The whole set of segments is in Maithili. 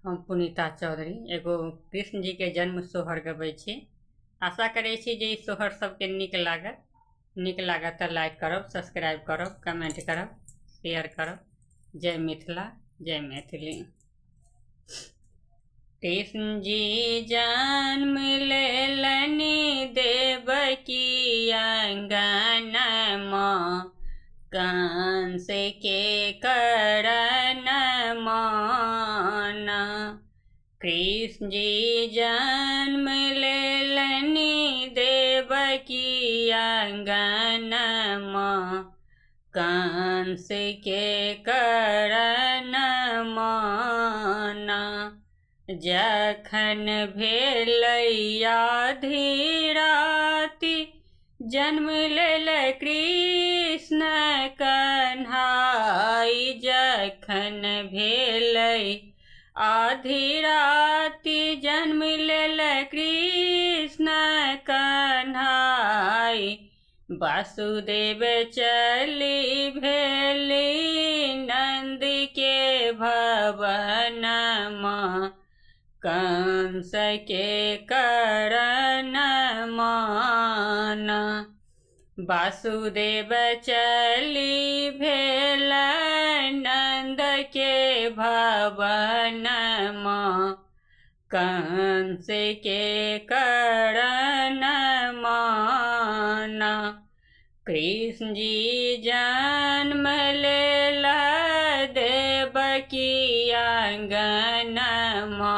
हम पुनीता चौधरी एगो कृष्ण जीके जन्म सोहर गबै छी। आशा करै छी जे ई सोहर सबके नीक लागत। नीक लागत तऽ लाइक करब, सब्सक्राइब करब, कमेंट करब, शेयर करब। जय मिथिला, जय मैथिली। कृष्ण जी जन्म लेलनि देवकी अंगनमा, कंस के करन माना। कृष्ण जी जन्म लेलनि देवकी अंगनमा, कंस के करन माना। जखन भेलै आधी राति, जन्म लेल कृष्ण कन्हाई। जखन भेलै आधी राति, जन्म लेल कृष्ण कन्हाई। वासुदेव चली भेली नंद के भवनमा, कंस के करन माना। वासुदेव चली भेल नंद के भवनमा, कंस के करन माना। कृष्ण जी जन्म लेल देवकी अंगनमा,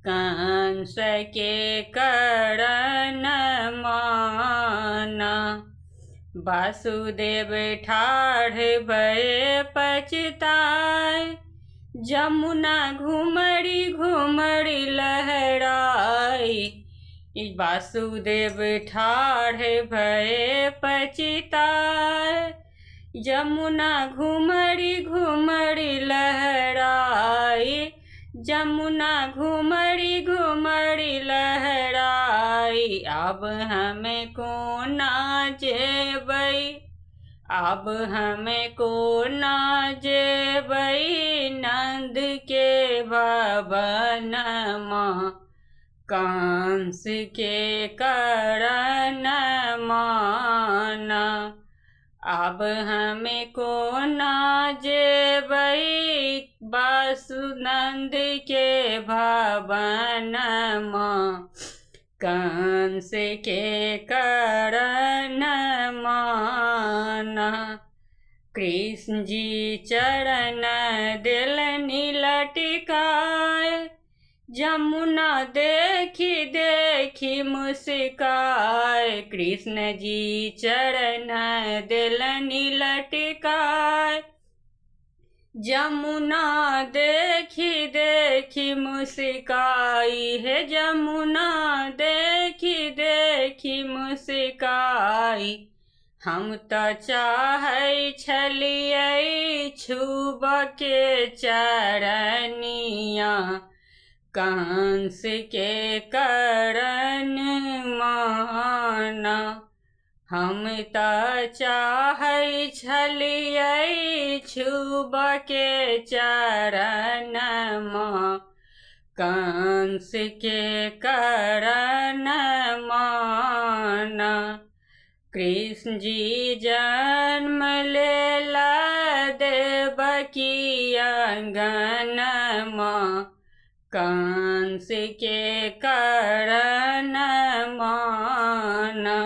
कंस के करन माना। वासुदेव ठाढ़ भए पछताए, जमुना घुमड़ी घुमड़ी लहराई। वासुदेव ठाढ़ भए पछताए, जमुना घुमड़ी घुमड़ी लहराई। जमुना घुमड़ी घुमड़ी लहराई। अब हमें कोना जेबै, अब हमें कोना जेबै नंद के भवनमा, कंस के करन माना। अब हमें कोना जेबै वासुनंद के भवनमा, कंस के करन माना। कृष्ण जी चरण देलनि लटकाए, जमुना देखी देखी मुस्काए। कृष्ण जी चरण देलनि लटकाए, जमुना देखी देखी मुस्काई। हे जमुना देखी देखी मुस्काई। हम तऽ चाहै छलियै छूबके चरनिया, कंस के करन माना। हम तऽ चाहै छलियै छूबके चरणमा, कंस के करन माना। कृष्ण जी जन्म लेल देवकी अंगनमा, कंस के करन माना।